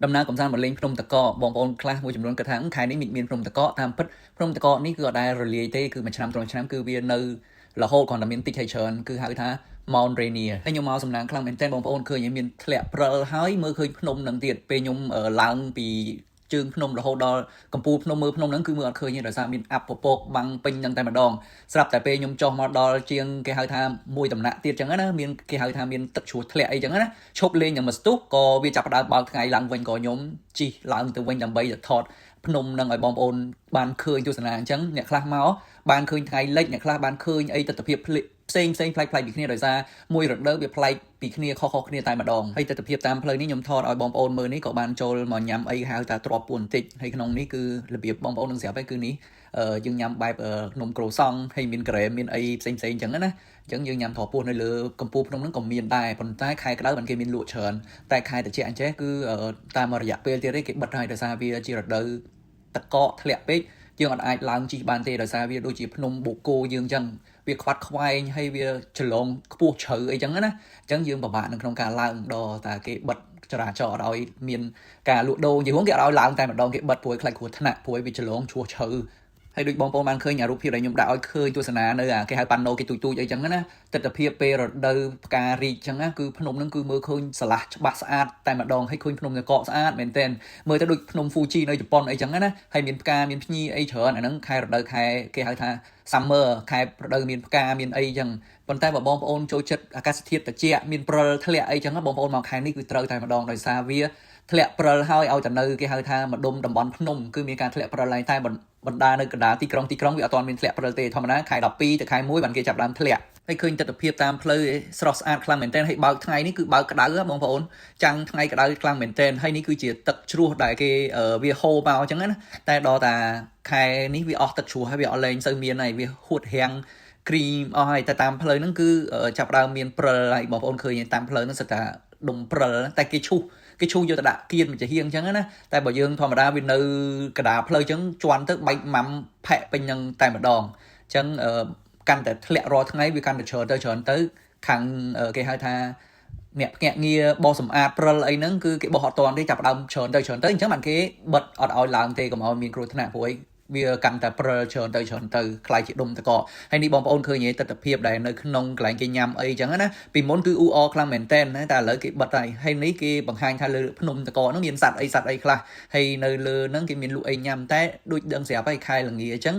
ដំណើរកំសាន្តមកលេងភ្នំតកបងប្អូនខ្លះមួយចំនួនគិតថាខែនេះមានភ្នំតកតាមពិតភ្នំតកនេះគឺអត់ដែលរលាយទេគឺមួយឆ្នាំត្រង់ឆ្នាំគឺវានៅរហូតគ្រាន់តែមានតិចហើយច្រើនគឺហៅថា Mount Rainier ហើយខ្ញុំមកសំណាងខ្លាំងមែនទែនបងប្អូនឃើញមានធ្លាក់ព្រិលហើយមើលឃើញភ្នំនឹងទៀតពេលខ្ញុំឡើងពីជើងភ្នំរហូតដល់កំពូលភ្នំមើលភ្នំហ្នឹងគឺមើលអត់ឃើញទេដោយសារមានអាប់ពពកបាំងពេញហ្នឹងតែម្ដងស្រាប់តែពេលខ្ញុំចុះមកដល់ជាងគេហៅថាមួយដំណាក់ទៀតចឹងណាមានគេហៅថាមានទឹកជ្រោះធ្លាក់អីចឹងណាឈប់លេងយ៉ាងមួយស្ទុះក៏វាចាប់ផ្ដើមបើកថ្ងៃឡើងវិញក៏ខ្ញុំជិះឡើងទៅវិញដើម្បីទៅថតភ្នំនឹងឲ្យបងប្អូនបានឃើញទស្សនាអញ្ចឹងអ្នកខ្លះមកបានឃើញថ្ងៃលិចអ្នកខ្លះបានឃើញអីទស្សនភាពផ្សេងផ្សេងប្លែកប្លែកពីគ្នាដោយសារមួយរដូវវាប្លែកពីគ្នាខុសៗគ្នាតែម្ដងហើយទស្សនភាពតាមផ្លូវនេះខ្ញុំថតឲ្យបងប្អូនមើលនេះក៏បានចូលមកញ៉ាំអីហៅថាទ្របពួនបន្តិចហើយក្នុងនេះគឺរបៀបបងប្អូននឹងស្រាប់ហើយគឺនេះយើងញ៉ាំបែបនំក្រូសង់ហើយមានក្រែមមានអីផ្សេងផ្សេងអញ្ចឹងណាអញ្ចឹងយើងញ៉ាំទ្របពោះនៅលើកំពូលភ្នំហ្នឹងក៏មានដែរប៉ុន្តែខែក្តៅបានគេមានលក់ច្រើនតែខែត្រជាក់អញ្ចេះគឺតាមរយៈពេលទៀតទេគេបិទហើយដោយសារវាជារដូវទឹកកកធ្លាក់ពេកយើងអត់អាចឡើងជិះបានទេដោយសារវាដូចជាភ្នំបូកគោយើងអញ្ចឹងវាខ្វាត់ខ្វែងហើយវាច្រឡងខ្ពស់ជ្រៅអីចឹងណាអញ្ចឹងយើងពិបាកនៅក្នុងការឡើងដល់តែគេបិទចរាចរណ៍អត់ឲ្យមានការលក់ដូរនិយាយរួមគេអត់ឲ្យឡើងតែម្ដងគេបិទព្រោះខ្លាចគ្រោះថ្នាក់ព្រោះវាច្រឡងជ្រោះជ្រៅហើយដូចបងប្អូនបានឃើញអារូបភាពដែលខ្ញុំដាក់ឲ្យឃើញទស្សនានៅអាគេហៅប៉ាណូគេទូចទូចអីចឹងណាទស្សនភាពពេលរដូវផ្ការីកចឹងណាគឺភ្នំហ្នឹងគឺមើលឃើញស្រឡះច្បាស់ស្អាតតែម្ដងហើយឃើញភ្នំកកស្អាតមែនទែនមើលទៅដូចភ្នំ Fuji នៅជប៉ុនអីចឹងណាហើយមានផ្កាមានភ្ញីអីច្រើនអាហ្នឹងខែរដូវខែគេហៅថា summer ខែរដូវមានផ្កាមានអីចឹងប៉ុន្តែបើបងប្អូនចូលចិត្តអាកាសធាតុត្រជាក់មានព្រិលធ្លាក់អីចឹងបងប្អូនមកខែនេះគឺត្រូវតែម្ដងដោយសារវាធ្លាក់ព្រិលហើយឲ្យតែនៅគេហៅថាម្ដុំតំបន់ភ្នំគឺមានការធ្លាក់ព្រិលឡើងតែបណ្ដានៅកណ្ដាលទីក្រុងទីក្រុងវាអត់ទាន់មានធ្លាក់ព្រិលទេធម្មតាខែ12ទៅខែ1បានគេចាប់ដើមធ្លាក់ហើយឃើញទស្សនភាពតាមផ្លូវស្រស់ស្អាតខ្លាំងមែនទែនហើយបើកថ្ងៃនេះគឺបើកក្តៅបងប្អូនចាំងថ្ងៃក្តៅខ្លាំងមែនទែនហើយនេះគឺជាទឹកជ្រោះដែលគេវាហូរមកអញ្ចឹងណាតែដល់តាខែនេះវាអស់ទឹកជ្រោះហើយវាអត់លែងសូវមានហើយវាហួតរាំងគ្រីមអស់ហើយតែតាមផ្លូវហ្នឹងគឺចាប់ដើមមានព្រិលហើយបងប្អូនឃើញតាមផ្លូវហ្នឹងសិតតែដុំព្រិលតែគេឈូសគេឈូសយកទៅដាក់គៀនមួយជាហៀងអញ្ចឹងណាតែបើយើងធម្មតាវានៅកដាផ្លូវអញ្ចឹងជន់ទៅបែកម៉ាំផែកពេញនឹងតែម្ដងអញ្ចឹងកាន់តែធ្លាក់រាល់ថ្ងៃវាកាន់តែច្រើនទៅច្រើនទៅខាងគេហៅថាអ្នកភ្នាក់ងារបោសសម្អាតព្រិលអីហ្នឹងគឺគេបោសអត់តាន់ទេចាប់ដើមច្រើនទៅច្រើនទៅអញ្ចឹងបានគេបិទអត់ឲ្យឡើងទេកុំឲ្យមានគ្រោះថ្នាក់ព្រោះអីវាកាន់តែព្រិលច្រើនទៅច្រើនទៅខ្លាយជាដុំតកហើយនេះបងប្អូនឃើញទេទស្សនភាពដែលនៅក្នុងកន្លែងគេញ៉ាំអីចឹងណាពីមុនគឺអ៊ូអខ្លាំងមែនតែនណាតែឥឡូវគេបិទហើយហើយនេះគេបង្ហាញថាលើភ្នំតកហ្នឹងមានសត្វអីសត្វអីខ្លះហើយនៅលើហ្នឹងគេមានលក់អីញ៉ាំតែដូចដឹងស្រាប់ហើយខែល្ងាអញ្ចឹង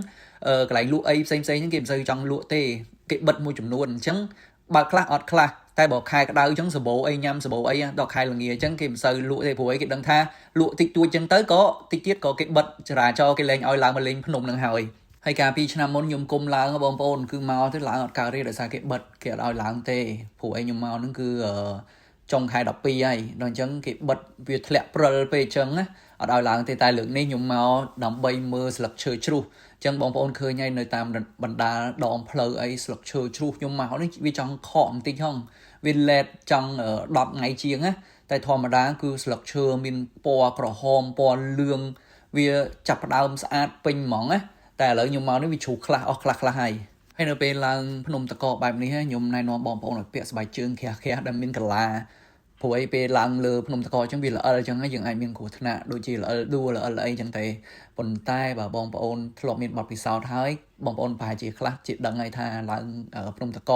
កន្លែងលក់អីផ្សេងផ្សេងហ្នឹងគេមិនសូវចង់លក់ទេគេបិទមួយចំនួនអញ្ចឹងបើខ្លះអត់ខ្លះតែបើខែក្តៅអញ្ចឹងសបោអីញ៉ាំសបោអីដល់ខែល្ងាអញ្ចឹងគេមិនសូវលក់ទេព្រោះអីគេដឹងថាលក់តិចតួចអញ្ចឹងទៅក៏តិចទៀតក៏គេបិទចរាចរណ៍គេលែងឲ្យឡើងមកលេងភ្នំនឹងហើយហើយកាលពីឆ្នាំមុនខ្ញុំគុំឡើងបងប្អូនគឺមកទៅឡើងអត់កើតទេដោយសារគេបិទគេអត់ឲ្យឡើងទេព្រោះអីខ្ញុំមកហ្នឹងគឺចុងខែ12ហើយដល់អញ្ចឹងគេបិទវាធ្លាក់ព្រិលពេកអញ្ចឹងណាអត់ឲ្យឡើងទេតែលើកនេះខ្ញុំមកដើម្បីមើលស្លឹកឈើជ្រុះអញ្ចឹងបងប្អូនឃើញហើយនៅតាមបណ្ដាដងផ្លូវអីស្លឹកឈើជ្រុះខ្ញុំមកនេះវាចង់ខកបន្តិចហងវាលេតចង់10ថ្ងៃជាងណាតែធម្មតាគឺស្លឹកឈើមានពណ៌ក្រហមពណ៌លឿងវាចាប់ផ្ដើមស្អាតពេញហ្មងណាតែឥឡូវខ្ញុំមកនេះវាជ្រុះខ្លះអស់ខ្លះខ្លះហើយហើយនៅពេលឡើងភ្នំតកបែបនេះខ្ញុំណែនាំបងប្អូនឲ្យពាក់ស្បែកជើងក្រាស់ក្រាស់ដែលមានកលាព្រោះអីពេលឡើងលើភ្នំតកអញ្ចឹងវាល្អិលអញ្ចឹងយើងអាចមានគ្រោះថ្នាក់ដូចជាល្អិលដួលល្អិលអីអញ្ចឹងទេប៉ុន្តែបើបងប្អូនធ្លាប់មានបទពិសោធន៍ហើយបងប្អូនប្រហែលជាខ្លះជាដឹងហើយថាឡើងភ្នំតក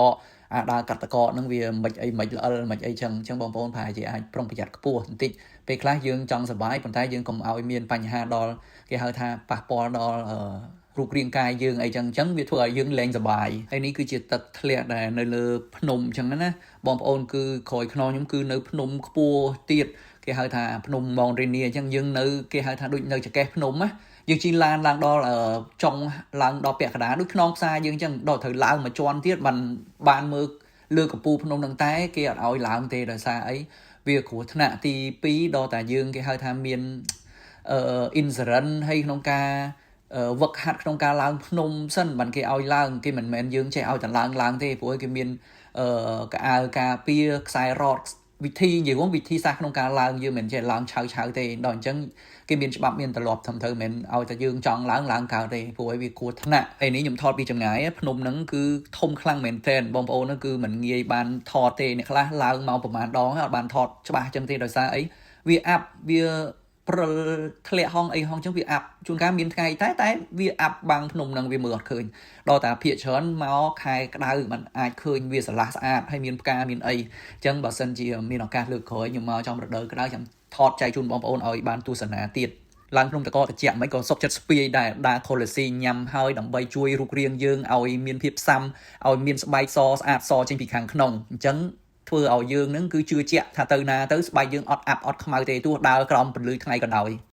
អាដើរកាត់តកហ្នឹងវាមិនអីមិនល្អិលមិនអីចឹងអញ្ចឹងបងប្អូនប្រហែលជាអាចប្រុងប្រយ័ត្នខ្ពស់បន្តិចពេលខ្លះយើងចង់សប្បាយប៉ុន្តែយើងកុំឲ្យមានបញ្ហាដល់គេហៅថាប៉ះពាល់ដល់រូបរាងកាយយើងអីចឹងអញ្ចឹងវាធ្វើឲ្យយើងលែងសប្បាយហើយនេះគឺជាទឹកធ្លាក់ដែលនៅលើភ្នំអញ្ចឹងណាបងប្អូនគឺក្រោយខ្នងខ្ញុំគឺនៅភ្នំខ្ពស់ទៀតគេហៅថាភ្នំ Mount Rainier អញ្ចឹងយើងនៅគេហៅថាដូចនៅចកេះភ្នំណាយើងជិះឡានឡើងដល់ចុងឡើងដល់ពាក់កណ្ដាលដូចខ្នងផ្សារយើងអញ្ចឹងដល់ត្រូវឡើងមួយជាន់ទៀតបានបានមើលលើកំពូលភ្នំនឹងតែគេអត់ឲ្យឡើងទេដោយសារអីវាគ្រោះថ្នាក់ទី2ដល់តែយើងគេហៅថាមានអឺ insurance ហើយក្នុងការវឹកហាត់ក្នុងការឡើងភ្នំសិនបានគេឲ្យឡើងគេមិនមែនយើងចេះឲ្យតែឡើងឡើងទេព្រោះគេមានអឺកៅអៅការពារខ្សែរ៉តវិធីនិយាយរួមវិធីសាស្ត្រក្នុងការឡើងយើងមិនចេះឡើងឆៅឆៅទេដល់អញ្ចឹងគេមានច្បាប់មានទម្លាប់ត្រឹមត្រូវមិនឲ្យតែយើងចង់ឡើងឡើងកើតទេព្រោះឲ្យវាគួរថ្នាក់ហើយនេះខ្ញុំថតពីចម្ងាយភ្នំហ្នឹងគឺធំខ្លាំងមែនទែនបងប្អូនហ្នឹងគឺមិនងាយបានថតទេអ្នកខ្លះឡើងមកប្រហែលដងអត់បានថតច្បាស់អញ្ចឹងទេដោយសារអី វាអាប់វាព្រិលធ្លាក់ហងអីហងចឹងវាអាប់ជួនកាលមានថ្ងៃតែតែវាអាប់បាំងភ្នំហ្នឹងវាមើលអត់ឃើញដល់តែភាកច្រើនមកខែក្តៅมันអាចឃើញវាស្រឡះស្អាតហើយមានផ្កាមានអីអញ្ចឹងបើសិនជាមានឱកាសលើកក្រោយខ្ញុំមកចំរដូវក្តៅចាំថតចែកជូនបងប្អូនឲ្យបានទស្សនាទៀតឡើងភ្នំតកតិចមិនក៏សុកចិត្តស្ពាយដែរដាខូលេស៊ីញ៉ាំហើយដើម្បីជួយរូបរាងយើងឲ្យមានភាពស៊ាំឲ្យមានស្បែកសស្អាតសចេញពីខាងក្នុងអញ្ចឹងធ្វើឲ្យយើងនឹងគឺជឿជាក់ថាទៅណាទៅស្បែកយើងអត់អាប់អត់ខ្មៅទេទោះដើរក្រោមពន្លឺថ្ងៃក៏ដោយ។